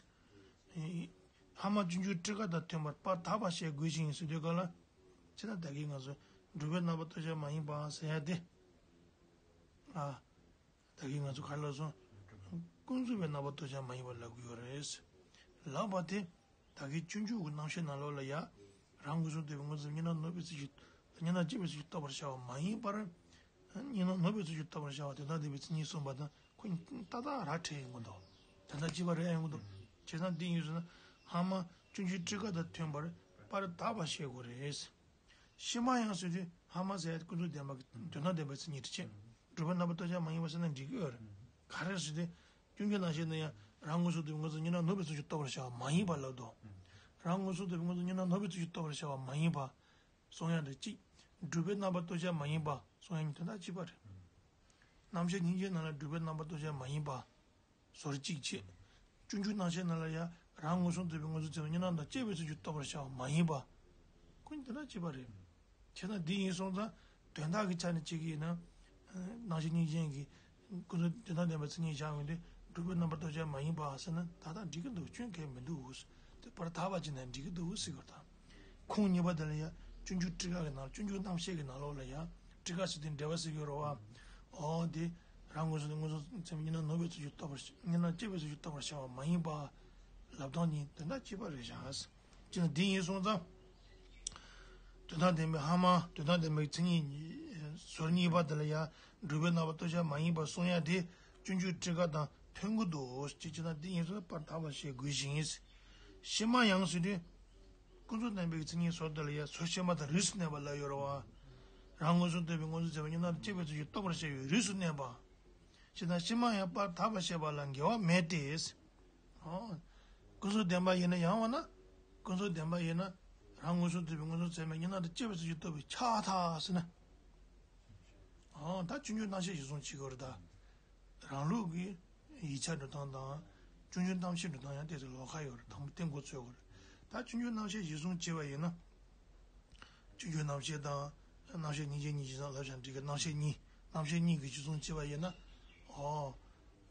ཨེ་སྔ་མ་སྤྱོད་འཇུག་ཊཱི་ཀ་དང་མཐུན་པར་པར་དག་པར་བཤད་དགོས་ཤིང་ཟེར་དུས་ག་ལ། ཅི་ན་ད་གིན་ང་ཚོ་སྒྲུབ་པའི་རྣམ་པར་རྟོག་བྱ་མ་ཡིན་པ་ཟེར་ཡ་དེ། ཨ། ད་གིན་ང་ཚོ་ག་རེ་ལབ་སོང་། ཀུན་རྫོབ་པའི་རྣམ་པར་རྟོག་བྱ་མ་ཡིན་པ་ལབ་ཀྱི་ཡོད་རེད། ལབ་པ་དེ། ད་གིན་སྤྱོད་འཇུག་གི་རྣམ་བཤད་ནང་ལོགས་ལ་ཡ། རང་མངོན་སུམ་རྟོགས་པའི་མངོན་སུམ་གཉིས་སྣང་ནོར་བའི་ཚུལ་གྱིས། གཉིས་སྣང་བཅས་པའི་ཚུལ་གྱིས་རྟོགས་པར་བྱ་བ་མ་ཡིན་པར། གཉིས་སྣང་ནོར་བའི་ཚུལ་གྱིས་རྟོགས་པར་བྱ་བ་དོན་དམ་བདེན་པའི་མཚན་ཉིད་གསུངས་པ་དང་ཁོ་ཏག་ཏག་ར་འཕྲད་ཡོང་གི་འདུག་དོན་དག་གཅིག་པ་རེད་ཡོང་གི་འདུག་བྱས་ཙང་འདི་ཡིན་ཟེར་ན། སྔ་མ་སྤྱོད་འཇུག་ཊཱི་ཀ་དང་མཐུན་པར་པར་དག་པ་བཤད་དགོས་རེད། ཕྱི་མ་ཡང་ཟེར་དུས་སྔ་མ་ཟེར་ཡ་ཀུན་རྫོབ་བདེན་པ་གི་དོན་དམ་བདེན་པའི་མཚན་ཉིད་དུ་བྱས། སྒྲུབ་པའི་རྣམ་པར་རྟོག་བྱ་མ་ཡིན་པ་ཟེར་ན་འགྲིག་གི་ཡོད་རེད། ག་རེ་ཟེར་དུས། སྤྱོད་འཇུག་རྣམ་བཤད་ན་ཡང་རང་མངོན་སུམ་རྟོགས་པའི་མངོན་སུམ་གཉིས་སྣང་ནོར་བའི་ཚུལ་གྱིས་རྟོགས་པར་བྱ་བ་མ་ཡིན་པ་ལབ་དོ། རང་མངོན་སུམ་རྟོགས་པའི་མངོན་སུམ་གཉིས་སྣང་ནོར་བའི་ཚུལ་གྱིས་རྟོགས་པར་བྱ་བ་མ་ཡིན་པ། གསུང་ཡ་འདི་གཅིག་སྒྲུབ་པའི་རྣམ་པར་རྟོག་བྱ་མ་ཡིན་པ་གསུང་ཡ་གཉིས་དོན་དག་གཅིག་པ་རེད། རྣམ་བཤད་སྙིང་རྗེའི་ནང་ལ་སྒྲུབ་པའི་རྣམ་པར་རྟོག་བྱ་མ་ཡིན་པ། ཟོར་གཅིག་བྱས། སྤྱོད་འཇུག་རྣམ་བཤད་ནང་ལ་ཡང་རང་མངོན་སུམ་རྟོགས་པའི་མངོན་སུམ་ཚད་མས་གཉིས་སྣང་དང་བཅས་པའི་ཚུལ་གྱིས་རྟོགས་པར་བྱ་བ་མ་ཡིན་པ། ཁོ་གཉིས་དོན་དག་གཅིག་པ་རེད། བྱས་ན་འདི་ཡིན་སོང་ཙང་དོན་དག་གི་ཆ་ནས་བྱེད་ཀྱི་ཡིན་ན། རྣམ་བཤད་སྙིང་རྗེ་གི་ཀུན་རྫོབ་དོན་དམ་བདེན་པའི་མཚན་ཉིད་བཞག་ཡོང་དུས་སྒྲུབ་པའི་རྣམ་པར་རྟོག་བྱ་མ་ཡིན་པ་ཟེར་ན་ད་ལྟ་འགྲིག་གི་འདུག་སྐྱོན་གང་ཡང་མི་འདུག་དེ་པར་དག་པ་ཅིག་ན་འགྲིག་གི་འདུག་ཟེར་གྱི་ཡོད་དང་། ཁུངས་གཉིས་པ་དེ་ལ་ཡང་སྤྱོད་འཇུག་ཊཱི་ཀ་གི་ནང་ལ་སྤྱོད་འཇུག་རྣམ་བཤད་ཀྱི་ནང་ལོགས་ལ་ཡང་ཊཱི་ཀ་ཟེར་དུས་འགྲེལ་པ་ཟེར་གྱི་ཡོད་རེད་བ། འོ་དེ། རང་མངོན་སུམ་དང་མངོན་སུམ་ཚད་མས་གཉིས་སྣང་ནོར་བའི་ཚུལ་གྱིས་རྟོགས་པར་གཉིས་སྣང་བཅས་པའི་ཚུལ་གྱིས་རྟོགས་པར་བྱ་བ་མ་ཡིན་པ། ལབ་སྟངས་གཉིས་དོན་དག་གཅིག་པ་རེད་བཞག་གཅིག་ན་འདི་ཡིན་སོང་ཙང་། དོན་དམ་བདེན་པའི་སྔ་མ་དོན་དམ་བདེན་པའི་མཚན་ཉིད་ཟོར་གཉིས་པ་དེ་ལ་ཡང་སྒྲུབ་པའི་རྣམ་པར་རྟོག་བྱ་མ་ཡིན་པར་གསུང་ཡ་དེ་སྤྱོད་འཇུག་ཊཱི་ཀ་དང་མཐུན་གྱི་འདུག་ཅེས་བྱས་ན་འདི་ཡིན་སོང་ཙང་པར་དག་པར་བཤད་དགོས་ཤིང་། ཕྱི་མ་ཡང་ཟེར་དུས། ཀུན་རྫོབ་བདེན་པའི་མཚན་ཉིད་ཟོར་དེ་ལ་ཡང་ཟོར་ཕྱི་མ་དང་རིས་སུ་གནས་པ་ལབ་ཡོད་རེད་བ། རང་མངོན་སུམ་རྟོགས་པའི་མངོན་སུམ་ཚད་མས་གཉིས་སྣང་དང་བཅས་པའི་ཚུལ་གྱིས་རྟོགས་པར་བྱ་བའི་རིས་སུ་གནས་པ། ཇི་ལྟར་ཕྱི་མ་ཡང་པར་དག་པར་བཤད་པ་ལ་འགལ་བ་མེད་དེ། ཨོ། ཀུན་རྫོབ་བདེན་པ་ཡིན་ན་ཡང་བ་ན། ཀུན་རྫོབ་བདེན་པ་ཡིན་ན། རང་མངོན་སུམ་རྟོགས་པའི་མངོན་སུམ་ཚད་མས་གཉིས་སྣང་དང་བཅས་པའི་ཚུལ་གྱིས་རྟོགས་པས་ཁྱབ་པར་ཐལ་ཟེར་ན། ཨོ། ད་སྤྱོད་འཇུག་རྣམ་བཤད་གཞིར་བཟུང་བྱེད་དགོས་རེད་ད། རང་ལུགས་ཀྱི་ཡིག་ཆ་འགྲོ་སྟངས་དང་། སྤྱོད་འཇུག་རྣམ་བཤད་འགྲོ་སྟངས་ཡང་ཏོག་ཙམ་ལོགས་ཀ་ཡོད་རེད། དང་པོ་དེ་མགོ་ཚོས་དགོས་རེད། ད་སྤྱོད་འཇུག་རྣམ་བཤད་གཞིར་བཟུང་བྱས་པ་ཡིན་ན། སྤྱོད་འཇུག་རྣམ་བཤད་དང་། རྣམ་བཤད་གཉིས་ཀྱི་གཉིས་ཀྱི་ཚང་ལབ་ཀྱང་འགྲིག་གི། རྣམ་བཤད་གཉིས། རྣམ་བཤད་གཉིས་ཀྱི་གཞིར་བཟུང་བྱས་པ་ཡིན་ན། ཨོ།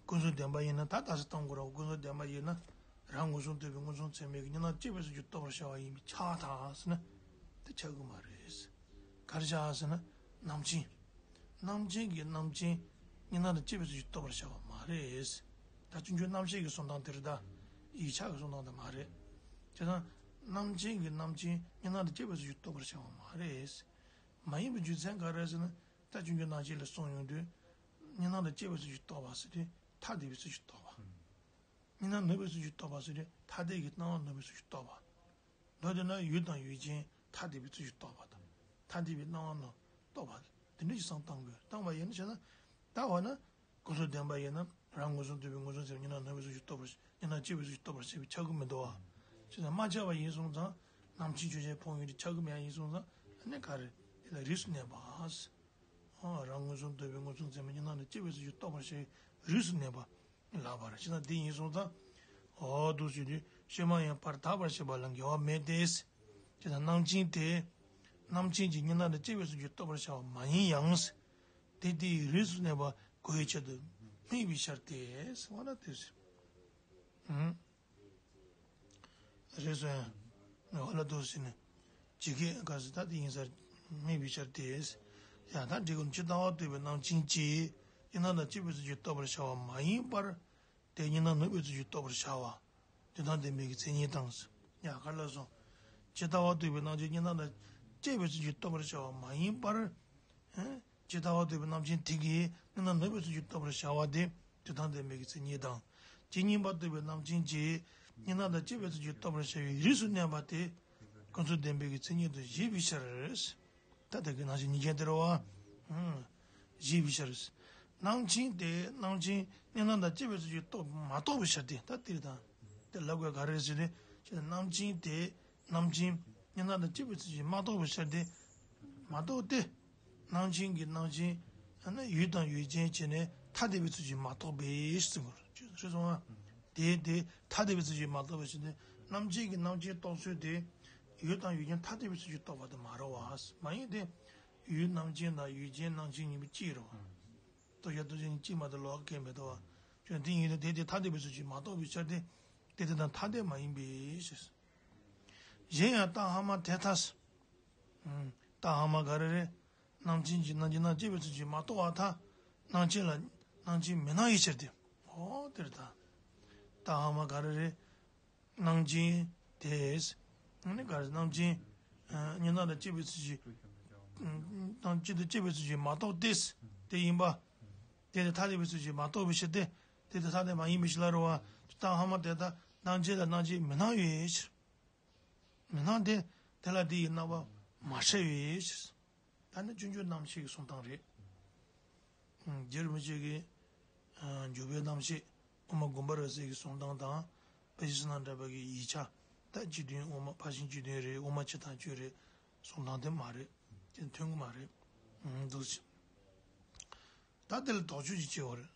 ཀུན་རྫོབ་བདེན་པ་ཡིན་ན་ད་ལྟ་སེ་གཏོང་དགོས་ར། ཀུན་རྫོབ་བདེན་པ་ཡིན་ན། རང་མངོན་སུམ་རྟོགས་པའི་མངོན་སུམ་ཚད་མས་གཉིས་སྣང་བཅས་པའི་ཚུལ་གྱིས་རྟོགས་པར་བྱ་བ་ཡིན་པས་ཁྱབ་པར་ཐལ་ཟེར་ན། དེ་ཁྱབ་ཀྱི་མ་རེད། ག་རེ་བྱ་ཟེར་ན། རྣམ་མཁྱེན། རྣམ་མཁྱེན་གྱི་རྣམ་མཁྱེན་གཉིས་སྣང་དང་བཅས་པའི་ཚུལ་གྱིས་རྟོགས་པར་བྱ་བ་མ་རེད། ད་སྤྱོད་འཇུག་རྣམ་བཤད་ཀྱི་གསུང་སྟངས་དེ་རེད་ད། ཡིག་ཆ་གི་གསུང་སྟངས་དེ་མ་རེད། བྱས་ཙང་། རྣམ་མཁྱེན་གྱི་རྣམ་མཁྱེན་གཉིས་སྣང་དང་བཅས་པའི་ཚུལ་གྱིས་རྟོགས་པར་བྱ་བ་མ་རེད། མ་ཡིན་པའི་རྒྱུ་མཚན་ག་རེ་ཟེར་ན། ད་སྤྱོད་འཇུག་རྣམ་བཤད་ལ་གསུངས་ཡོང་དུས། གཉིས་སྣང་དང་བཅས་པའི་ཚུལ་གྱིས་རྟོགས་པ་ཟེར་དུས་ཐ་དད་པའི་ཚུལ་གྱིས་རྟོགས་པ། གཉིས་སྣང་ནུབ་པའི་ཚུལ་གྱིས་རྟོགས་པ་ཟེར་དུས་ཐ་དད་ཀྱི་སྣང་བ་ནུབ་པའི་ཚུལ་གྱིས་རྟོགས་པ། མདོར་བསྡུས་ན་ཡུལ་དང་ཡུལ་ཅན་ཐ་དད་པའི་ཚུལ་གྱིས་རྟོགས་པ་དང་། ཐ་དད་པའི་སྣང་བ་ནང་རྟོགས་པ། དེ་འདྲ་ཞིག་བསམ་བཏང་དགོས། བཏང་བ་ཡིན་ན་བྱས་ན། ད་འོ་ན། ཀུན་རྫོབ་བདེན་པ་ཡིན་ན་རང་མངོན་སུམ་རྟོགས་པའི་མངོན་སུམ་ཚད་མས་གཉིས་སྣང་ནུབ་པའི་ཚུལ་གྱིས་རྟོགས་པར། གཉིས་སྣང་བཅས་པའི་ཚུལ་གྱིས་རྟོགས་པར་བྱེད་པས་ཁྱབ་ཀྱི་མི་འདུག་བ། བྱས་ཙང་མ་ཁྱབ་པ་ཡིན་སོང་ཙང་། རྣམ་མཁྱེན་ཆོས་ཅན་ཕུང་ཡོད་དེ་ཁྱབ་ཀྱི་མེད་ཡིན་སོང་ཙང་། ཨ་ནི་ག་རེ། དེ་ལ་རིས་སུ་གནས་པ། ཨ། རང་མངོན་སུམ་རྟོགས་པའི་མངོན་སུམ་ཚད་མས་གཉིས་སྣང་དང་བཅས་པའི་ཚུལ་གྱིས་རྟོགས་པར་བྱ་བའི་རིས་སུ་གནས་པ། ལབ་པ་རེད། བྱས་ཙང་དེ་ཡིན་སོང་ཙང་། འོ་འདུག་ཟེར་དུས་ཕྱི་མ་ཡང་པར་དག་པར་བཤད་པ་ལ་འགལ་བ་མེད་དེ། བྱས་ཙང་རྣམ་མཁྱེན་དེ། རྣམ་མཁྱེན་གྱིས་གཉིས་སྣང་དང་བཅས་པའི་ཚུལ་གྱིས་རྟོགས་པར་བྱ་བ་མ་ཡིན་ཡང་། དེ་དེའི་རིས་སུ་གནས་པ་གོ་བའི་ཆེད་དུ་སྨྲས་པའི་ཕྱིར་ཏེ། ཟེར་བ་ན་དེ་ཟེར། ཨང་། རེད་སོང་ཡང་། ངས་ཧ་ལ་ཏོ་ཟེར་ནས། ཇི་སྐད་ག་ཟེར་ད་དེ་ཡིན་ས། སྨྲས་པའི་ཕྱིར་ཏེ། ཡང་ད་འགྲིག་གམ། ཇི་ལྟ་བ་རྟོགས་པའི་རྣམ་མཁྱེན་གྱིས། གཉིས་སྣང་དང་བཅས་པའི་ཚུལ་གྱིས་རྟོགས་པར་བྱ་བ་མ་ཡིན་པར། དེ་གཉིས་སྣང་ནུབ་པའི་ཚུལ་གྱིས་རྟོགས་པར་བྱ་བ། དེ་དང་ལྡན་པའི་གི་མཚན་ཉིད་དང་། ཡང་ག་ལ་སོང་། ཇི་ལྟ་བ་རྟོགས་པའི་རྣམ་མཁྱེན་གཉིས་སྣང་དང་བཅས་པའི་ཚུལ་གྱིས་རྟོགས་པར་བྱ་བ་མ་ཡིན་པར། ཇི་ལྟ་བ་རྟོགས་པའི་རྣམ་མཁྱེན་དེ་གིས་གཉིས་སྣང་ནུབ་པའི་ཚུལ་གྱིས་རྟོགས་པར་བྱ་བ་དེ་དེ་དང་ལྡན་པའི་གི་མཚན་ཉིད་དང་། ཇི་སྙེད་པ་རྟོགས་པའི་རྣམ་མཁྱེན་གྱིས་གཉིས་སྣང་དང་བཅས་པའི་ཚུལ་གྱིས་རྟོགས་པར་བྱ་བའི་རིས་སུ་གནས་པ་དེ་ཀུན་རྫོབ་བདེན་པའི་གི་མཚན་ཉིད་དུ་བཞེད་པའི་ཕྱིར། ད་དེ་གི་རྣམ་མཁྱེན་གཉིས་ཀྱང་དེ་རེད་བ། ཨང་། བཞེད་པའི་ཕྱིར། རྣམ་མཁྱེན་དེ་རྣམ་མཁྱེན་གཉིས་སྣང་དང་བཅས་པའི་ཚུལ་གྱིས་རྟོགས་མ་རྟོགས་པའི་ཕྱིར་ཏེ། ད་དེ་རེད་ད། དེ་ལབ་དགོས་ག་རེ་ཟེར་ནས། ཅེས་རྣམ་མཁྱེན་དེ་རྣམ་མཁྱེན་གཉིས་སྣང་དང་བཅས་པའི་ཚུལ་གྱིས་མ་རྟོགས་པའི་ཕྱིར་ཏེ། མ་རྟོགས་ཏེ། རྣམ་མཁྱེན་གྱི་རྣམ་མཁྱེན། ཨ་ནི་ཡུལ་དང་ཡུལ་ཅན་བྱས་ནས་ཐ་དད་པའི་ཚུལ་གྱིས་མ་རྟོགས་པའི་ཕྱིར་ཟེར་དགོས་རེད། ཤེས་སོང་ང་། དེ་དེ་ཐ་དད་པའི་ཚུལ་གྱིས་མ་རྟོགས་པའི་ཕྱིར་ཏེ། རྣམ་མཁྱེན་གྱི་རྣམ་མཁྱེན་རྟོགས་ཚུལ་དེ། ཡུལ་དང་ཡུལ་ཅན་ཐ་དད་པའི་ཚུལ་གྱིས་རྟོགས་པ་དེ་མ་རེད་བ། མ་ཡིན་ཏེ། ཡུལ་རྣམ་མཁྱེན་དང་ཡུལ་ཅན་རྣམ་མཁྱེན་གཉིས་པོ་གཅིག་རེད་བ། རྟོགས་བྱ་རྟོགས་བྱེད་གཉིས་གཅིག་མ་གཏོགས་ལོགས་ཀ་གང་ཡང་མེད་དོ། ཁྱོད་དེ་ཡིན་ན་དེ་དེ་ཐ་དད་པའི་ཚུལ་གྱིས་མ་རྟོགས་པའི་ཕྱིར་ཏེ། དེ་དེ་དང་ཐ་དད་མ་ཡིན་པའི་ཕྱིར། གཞན་ཡང་རྟ་ཧ་མ་དེ་ལྟ་སྟེ། རྟ་ཧ་མ་ག་རེ་རེད། རྣམ་མཁྱེན་གྱིས་རྣམ་མཁྱེན་རྣམ་བཅས་པའི་ཚུལ་གྱིས་མ་རྟོགས་པར་ཐལ། རྣམ་མཁྱེན་ལ་རྣམ་མཁྱེན་མི་སྣང་བའི་ཕྱིར་ཏེ། འོ་དེ་རེད་ད། རྟ་ཧ་མ་ག་རེ་རེད། རྣམ་མཁྱེན་དེས། ཨ་ནི་ག་རེ་རྣམ་མཁྱེན། ཨ། གཉིས་སྣང་དང་བཅས་པའི་ཚུལ་གྱིས། ཨ། རྣམ་མཁྱེན་དང་བཅས་པའི་ཚུལ་གྱིས་མ་རྟོགས་ཏེ། དེ་ཡིན་པ། དེ་ནི་ཐ་དད་པའི་ཚུལ་གྱིས་མ་རྟོགས་པའི་ཕྱིར་ཏེ། དེ་དེ་ཐ་དད་མ་ཡིན་པའི་ཕྱིར་ལ་རེད་བ། རྟ་ཧ་མ་དེ་ལྟར་རྣམ་མཁྱེན་ལ་རྣམ་མཁྱེན་མི་སྣང་བའི་ཕྱིར། མི་སྣང་སྟེ། དེ་ལ་དེ་ཡི་སྣང་བ་མ་ཤར་བའི་ཕྱིར། ད་ནི་སྤྱོད་འཇུག་རྣམ་བཤད་ཀྱི་གསུང་སྟངས་རེད། ཨ། རྗེ་རིན་པོ་ཆེ་གི། ཨ། འཇུག་པའི་རྣམ་བཤད། དབུ་མ་དགོངས་པ་རབ་གསལ་གྱི་གསུང་སྟངས་དང་། དཔེ་ཆ་བསོད་ནམས་གྲགས་པ་གི་ཡིག་ཆ། ད་སྤྱི་དོན་དབུ་མ་ཕར་ཕྱིན་སྤྱི་དོན་རེད། དབུ་མ་སྤྱི་དང་སྤྱོད་རེད། གསུང་སྟངས་དེ་མ་རེད། དེ་མཐུན་གྱི་མ་རེད། ཨ། འདུག་སེ། ད་དེ་ལ་དོགས་གཅོད་ཅིག་བྱེད་དགོས་རེད།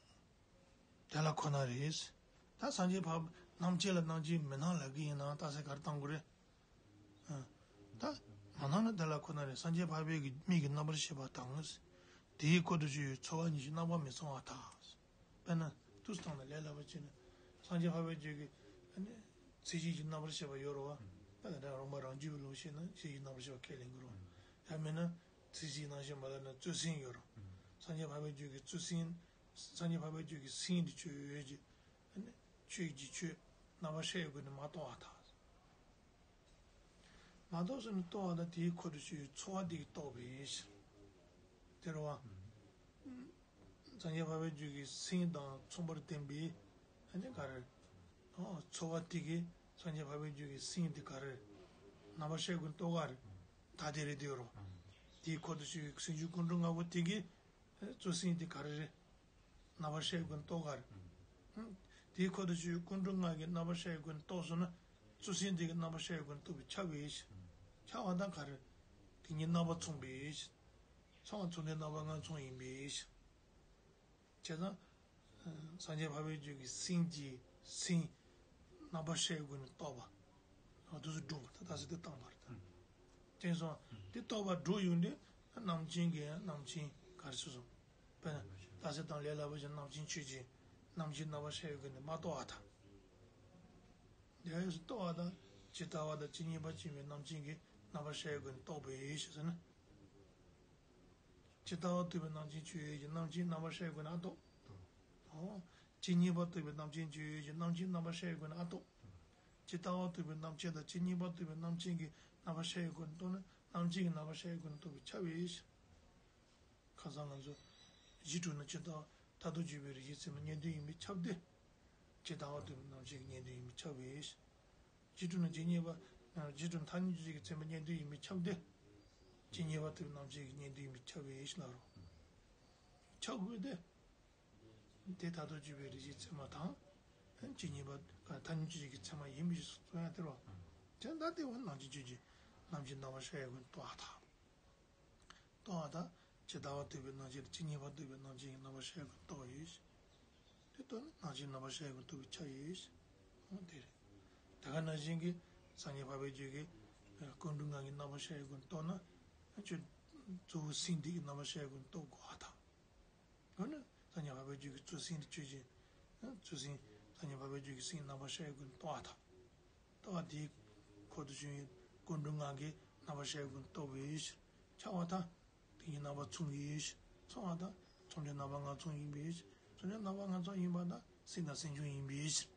དེ་ལ་ཁོ་ན་རེད། ད་སངས་རྒྱས་འཕགས། རྣམ་མཁྱེན་ལ་རྣམ་མཁྱེན་མི་སྣང་ལབ་ཀྱི་ཡིན་ན་རྟགས་གསལ་ག་རེ་བཏང་དགོས་རེད། ཨ། ད་མ་སྣང་ན་དེ་ལ་ཁོ་ན་རེད། སངས་རྒྱས་འཕགས་པའི་གི་མིག་གིས་རྣམ་པར་ཤེས་པ་དང་། དེའི་འཁོར་དུ་ཆུད་པའི་ཚོར་བ་གཉིས་ཀྱིས་རྣམ་པར་མི་མཚུངས་པར་ཐལ། དཔེར་ན་དུས་སུ་བཏང་ན་ལས་སླ་པོ་བྱས་ན། སངས་རྒྱས་འཕགས་པའི་རྒྱུད་ཀྱི། ཨ་ནི་མཚན་གཞི་གི་རྣམ་པར་ཤེས་པ་ཡོད་རེད་བ། ད་ལྟ་རང་རང་རྒྱུད་པའི་ལུགས་བཤད་ན་མཚན་གཞིའི་རྣམ་པར་ཤེས་པ་ཁས་ལེན་དགོས་རེད་བ། ཡང་མིན་ན་མཚན་གཞིའི་རྣམ་ཤེས་མ་ལབ་ན་རྩོད་ཟིན་ཡོད་རེད། སངས་རྒྱས་འཕགས་པའི་རྒྱུད་ཀྱི་རྩོད་ཟིན། སངས་རྒྱས་འཕགས་པའི་རྒྱུད་ཀྱི་ཟིན་དེ་ཆོས་ཀྱི། ཨ་ནི་ཆོས་ཀྱི་ཆོས། རྣམ་པར་ཤེས་ཡོད་དགོས་ནས་མ་རྟོགས་པར་ཐལ། མ་རྟོགས་ཟེར་ནས་རྟོགས་པ་དང་དེའི་འཁོར་དུ་ཆུད་པའི་ཚོར་བ་དེ་གིས་རྟོགས་པའི་ཕྱིར། དེ་རེད་བ། སངས་རྒྱས་འཕགས་པའི་རྒྱུད་ཀྱི་ཟིན་དང་མཚུངས་པར་ལྡན་པའི། ཨ་ནི་ག་རེ། ཨོ། ཚོར་བ་དེ་གིས་སངས་རྒྱས་འཕགས་པའི་རྒྱུད་ཀྱི་ཟིན་དེ་ག་རེ། རྣམ་པར་ཤེས་ཀྱིས་རྟོགས་པ་རེད། ཐ་དད་རེད་དེ་ཡོད་རེད་བ། དེའི་འཁོར་དུ་ཆུད་པའི་ཟིན་བྱེད་ཀུན་འཁྲུལ་ལྔ་པོ་དེ་གིས། ཨ། རྩོད་ཟིན་དེ་ག་རེ་རེད། རྣམ་པར་ཤེས་ཀྱི་སྒོ་ནས་རྟོགས་ག་རེད། ཧུམ། དེའི་འཁོར་དུ་ཆུད་ཀུན་འབྱུང་ལྔ་གི་རྣམ་པར་ཤེས་ཀྱི་སྒོ་ནས་རྟོགས་སོང་ན། གཙོ་ཆེན་དེ་གི་རྣམ་པར་ཤེས་ཀྱི་སྒོ་ནས་རྟོགས་པས་ཁྱབ་པའི་ཕྱིར། ཁྱབ་པ་དང་ག་རེ། དེ་གཉིས་རྣམ་པ་མཚུངས་པའི་ཕྱིར། མཚུངས་པ་མཚུངས་ལྡན་རྣམ་པ་ལྔ་མཚུངས་ཡིན་པའི་ཕྱིར། བྱས་ཙང་། སངས་རྒྱས་འཕགས་པའི་རྒྱུད་ཀྱི་སེམས་ཀྱི་སེམས། རྣམ་པར་ཤེས་ཀྱི་སྒོ་ནས་རྟོགས་པ། འོ་དེ་ཚོ་སྒྲུབ་པ་ད་ལྟ་ཚེ་དེ་བཏང་བར་ད། དེང་སང་དེ་རྟོགས་པ་སྒྲུབ་ཡོང་དུས་རྣམ་མཁྱེན་གྱི་རྣམ་མཁྱེན་ག་རེ་ཟེར་སོང་། དཔེར་ན་ལྟ་ཚེ་དང་ལས་སླ་པོ་ཞིག་རྣམ་མཁྱེན་ཆོས་ཅན། རྣམ་མཁྱེན་རྣམ་པར་ཤེས་ཀྱི་སྒོ་ནས་མ་རྟོགས་པ་དང་། དེ་རྟོགས་པ་དང་ཇི་ལྟ་བ་དང་ཇི་སྙེད་པ་ཅེས་པའི་རྣམ་མཁྱེན་གྱི་རྣམ་པར་ཤེས་ཀྱི་སྒོ་ནས་རྟོགས་པའི་ཕྱིར་ཟེར་ན། ཇི་ལྟ་བ་རྟོགས་པའི་རྣམ་མཁྱེན་ཆོས་ཅན། རྣམ་མཁྱེན་རྣམ་པར་ཤེས་ཀྱི་སྒོ་ནས་ཨ་རྟོགས། འོ། ཇི་སྙེད་པ་རྟོགས་པའི་རྣམ་མཁྱེན་ཆོས་ཅན། རྣམ་མཁྱེན་རྣམ་པར་ཤེས་ཀྱི་སྒོ་ནས་ཨ་རྟོགས། ཇི་ལྟ་བ་རྟོགས་པའི་རྣམ་མཁྱེན་དང་ཇི་སྙེད་པ་རྟོགས་པའི་རྣམ་མཁྱེན་གྱི་རྣམ་པར་ཤེས་ཀྱི་སྒོ་ནས་རྟོགས་ན་རྣམ་མཁྱེན་གྱི་རྣམ་པར་ཤེས་ཀྱི་སྒོ་ནས་རྟོགས་པས་ཁྱབ་པའི་ཕྱིར། ཁ་སང་ང་ཚོ་གཞི་གྲུབ་ན་ཇི་ལྟ་བ་མཐར་ཐུག་དཔྱོད་པའི་རིགས་ཤེས་ཚད་མ་གཉིས་ལྡན་ཡིན་པས་ཁྱབ་སྟེ། ཇི་ལྟ་བ་རྟོགས་པའི་རྣམ་མཁྱེན་གྱི་གཉིས་ལྡན་ཡིན་པས་ཁྱབ་པའི་ཕྱིར། གཞི་གྲུབ་ན་ཇི་སྙེད་པ། གཞི་གྲུབ་མཐར་ཐུག་དཔྱོད་ཀྱི་ཚད་མ་གཉིས་ལྡན་ཡིན་པས་ཁྱབ་སྟེ། ཇི་སྙེད་པ་རྟོགས་པའི་རྣམ་མཁྱེན་གྱི་གཉིས་ལྡན་ཡིན་པས་ཁྱབ་པའི་ཕྱིར་ལ་རོ། ཁྱབ་དགོས་ཏེ། དེ་མཐར་ཐུག་དཔྱོད་པའི་རིགས་ཤེས་ཚད་མ་དང་། ཇི་སྙེད་པ་མཐར་ཐུག་དཔྱོད་ཀྱི་ཚད་མ་ཡིན་པའི་ཕྱིར་གསུངས་ཡ་དེ་རོ། དེ་ལྟ་སྟེ་བ་རྣམ་མཁྱེན་ཆོས་ཅན། རྣམ་མཁྱེན་རྣམ་པར་ཤེས་ཀྱི་སྒོ་ནས་རྟོགས་པ་དང་། རྟོགས་པ་དང་ཇི་ལྟ་བ་རྟོགས་པའི་རྣམ་མཁྱེན་ཇི་སྙེད་པ་རྟོགས་པའི་རྣམ་མཁྱེན་གྱི་རྣམ་པར་ཤེས་ཀྱི་སྒོ་ནས་རྟོགས་པའི་ཕྱིར། དེ་རྟོགས་ན་རྣམ་མཁྱེན་རྣམ་པར་ཤེས་ཀྱི་སྒོ་ནས་རྟོགས་པས་ཁྱབ་པའི་ཕྱིར། འོ་དེ་རེད། དེ་ག་ནང་བཞིན་གྱི་སངས་རྒྱས་འཕགས་པའི་རྒྱུད་ཀྱི་ཀུན་འབྱུང་ལྔ་གི་རྣམ་པར་ཤེས་ཀྱི་སྒོ་ནས་རྟོགས་ན། ཁྱོད་གཙོ་བོ་སེམས་དེ་གི་རྣམ་པར་ཤེས་ཀྱི་སྒོ་ནས་རྟོགས་དགོས་པ་དང་། འོ་ན་སངས་རྒྱས་འཕགས་པའི་རྒྱུད་ཀྱི་གཙོ་སེམས་དེ་ཆོས་ཅན། གཙོ་སེམས་སངས་རྒྱས་འཕགས་པའི་རྒྱུད་ཀྱི་སེམས་རྣམ་པར་ཤེས་ཀྱི་སྒོ་ནས་རྟོགས་པ་དང་། རྟོགས་པ་དེའི་འཁོར་དུ་བྱུང་བའི་ཀུན་འབྱུང་ལྔ་གི་རྣམ་པར་ཤེས་ཀྱི་སྒོ་ནས་རྟོགས་པའི་ཕྱིར། ཁྱབ་པ་དང་། དེ་གཉིས་རྣམ་པ་མཚུངས་པའི་ཕྱིར། མཚུངས་པ་དང་མཚུངས་ལྡན་རྣམ་པ་ལྔ་མཚུངས་ཡིན་པའི་ཕྱིར། མཚུངས་ལྡན་རྣམ་པ་ལྔ་མཚུངས་ཡིན་པ་དང་སེམས་དང་སེམས་བྱུང་ཡིན་པའི་ཕྱིར།